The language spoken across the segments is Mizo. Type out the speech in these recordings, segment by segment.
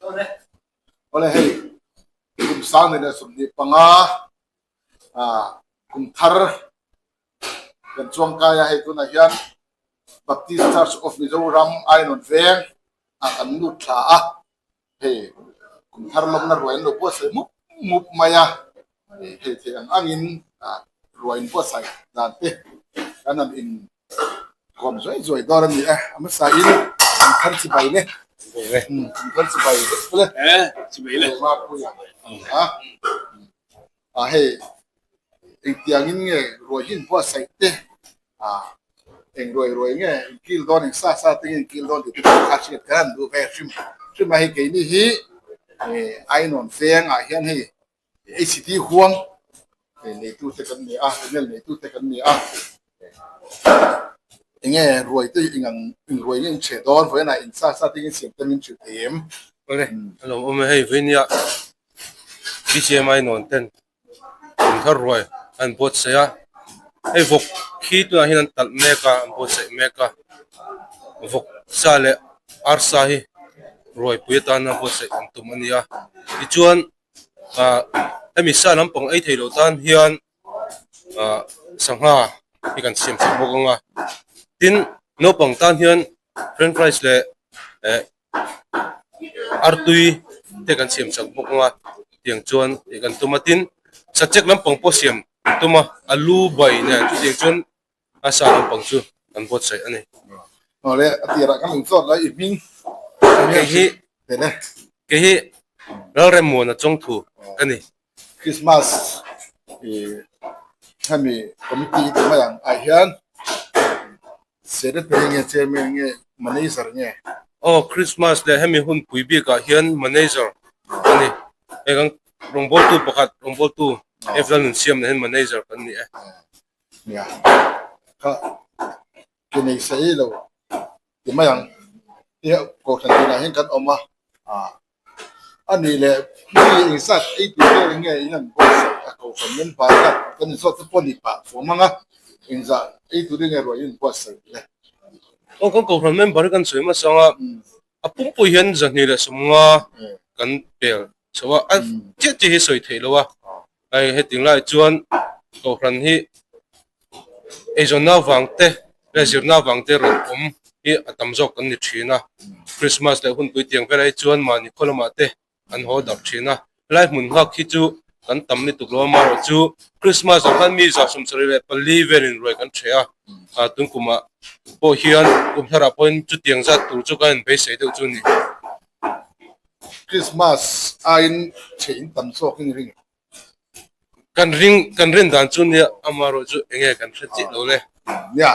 Awle hei kum 2025 ah kum thar kan chuangkai a hei tunah hian Baptist Church of Mizoram Ainawn veng ah kan lut thla a hei kum thar lawmna ruai an lo buatsaih mup mup mai a hei theih ang angin ah ruai in buatsaih dan te kan han in kawm zuai zuai dawn a ni a a hmasa in kum thar chibai le kum thar chibai le a a hei engtiangin nge ruai hi inbuatsaih te ah eng ruai ruai nge inkil dawn eng sa sa te nge inkil dawn tih te pawh kha hriat kher an duh ve hrim hrim a hei keini hi eh ainawn veng ah hian hei H_D huang neitu te kan ni a channel neitu te kan ni a enge ruai te eng ang eng ruai nge in chhe dawn vawiin ah in sa sa te nge siam te min hrilh thei em. Awle a lo awm e hei vawiin BGMI nawn ten kum thar ruai an buatsaih a hei vawk khi tunah hian an talh mek a an buatsaih mek a vawk sa leh arsa hi ruaipui atana buatsaih an tum a ni a tichuan ah hemi sa lampang ei theih loh tan hian ah sangha hi kan siam theih bawk ang a tin naupang tan hian french fries leh eh artui te kan siam chak bawk ang a tiang chuan tih kan tum a tin sachek lampang pawh siam an tum a alu bai nen chutiang chuan a sa lampang chu an buatsaih a ni. Awle a tirah kan inchawt lai i hming Kei hi kei hi Lalremmuana Chawngthu ka ni. Christmas i hemi committee ti mai ang ah hian secretary nge chairman nge manager nge? Aw Christmas leh hemi hun pui bikah hian manager a ni. Heng ang rawngbawltu pakhat rawngbawltu F Lalnunsiam nen hian manager kan ni e. Nia kha ke nei saih lo ti mai ang tia kohhran tinah hian kan awm a ah a nih leh mi engzat ei tur vel nge in an buatsaih a kohhran men bar kha kan inzawt te pawh ni pah fuam ang a engzah ei tur nge ruah in buatsaih le. Aw kan kohhran member hi kan sawi hmasa ang a a pumpui hian 250 kan pel chho a a chiah chiah hi sawi theih lo a. Hei heti lai chuan kohhran hi eizawnna avang te leh zirna avang te rawn awm hi a tam zawk kan ni thin a, Christmas leh hunpui tiang velah hi chuan mahni khaw lamah te an haw darh thin a, helai hmun nghak hi chu kan tam lutuk lo amaherawh chu Christmas ah khan mi 74 velin ruai kan hreh a, ah tun kumah pawh hian kum tharah pawhin chutiang zat tur chu kan inbeisei deuh chu a ni. Christmas aiin chhe in tam zawk in ring. Kan ring kan rin dan chu nia amaherawh chu enge kan hre chiah lo le. Nia,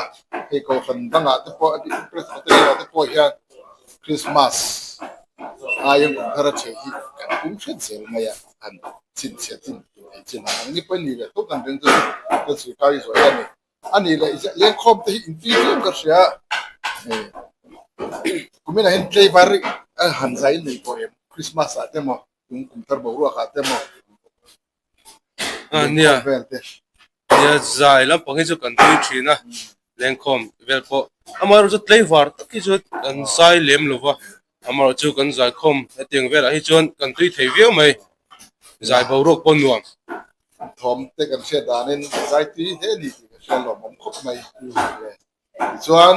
hei kohhran dangah te pawh a bik Presbyterian ah te pawh hian Christmas aiin kum thar a chhe hi kan pum hret zel mai a, han chhinchhiah chin thei chin ang ni pawhin ni leh tawp kan ring chu chu sirkar hi zawh hian a ni. A nih leh lengkhawm te hi inti viau ka hria kuminah hian tlaivar a han zai nei pawh em Christmas ah te maw tum kum thar boruak ah te maw nia vel te nia zai lampang hi chu kan tui thin a lengkhawm vel pawh amaherawhchu chu tlaivar tak hi chu kan zai lem lo va amaherawhchu chu kan zaikhawm hetiang velah hi chuan kan tui thei viau mai zai boruak pawh nuam. Thawm te kan hriat danin zai tui hle a ni tih ka hria lawmawm khawp mai. Tichuan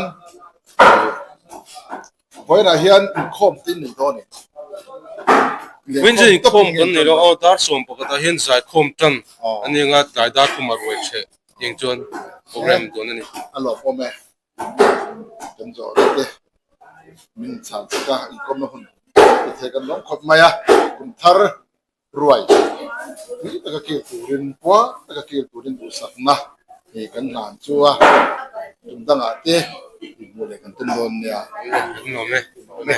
vawiinah hian inkhawm te in nei dawn em? Vawiin chu inkhawm kan nei lo aw, dar sawm pakhatah hian zaikhawm tan a ni anga tlai dar khum a ruai hreh tiang chuan program dawn a ni. A lawmawm e. Kan zawh rih te min chhan chak a, inkhawmna hun ti thei kan lawm khawp mai a, kum thar Ruai tui taka kil turin puar taka kil turin duhsakna hei kan hlan chu a tum dangah te inhmuh leh kan tum dawn nia. Kan nuam e. Nuam e.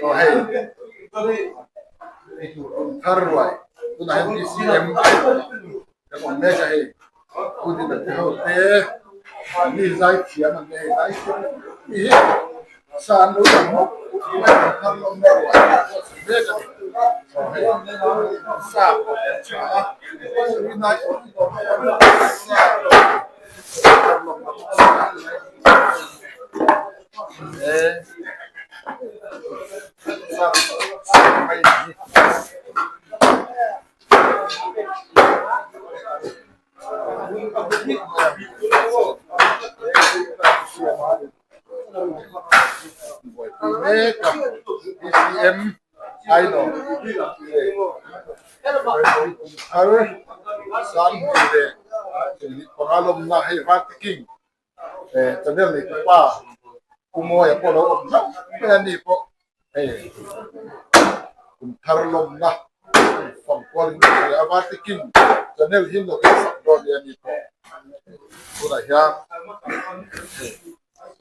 Aw hei thar ruai tunah hian BCM kan awm mek a hei Pudina te ho te mi zai thiam an ni hei zai thiam mi hi sa an lo lang mup mai ang thar lawm na ruai mek a ni. Aw hei sa tha a rinai Buaipui mek a BCM Aino thar Sanghnih leh 25 lawmna hei Vartiking channel nei tupa Pu Mawia pawh lo awm hlauh mai a ni pawh hei kum thar lawmna fang kual in a hria a Vartiking channel hi lo en sak dawn nia ni pawh tunah hian hei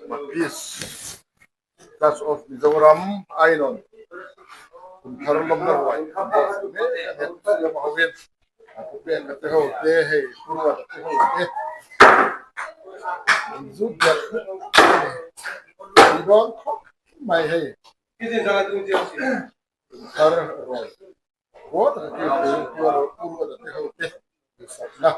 Baptist Church of Mizoram Ainawn kum thar lawmna ruai an buatsaih mek a ni siam a hoin a pu pek a te ho te hei pu ruat a te ho te an zut der a ni tih dawn khawp mai hei kum thar ruai Khuat a kil pui pu ruat a te ho te duhsakna.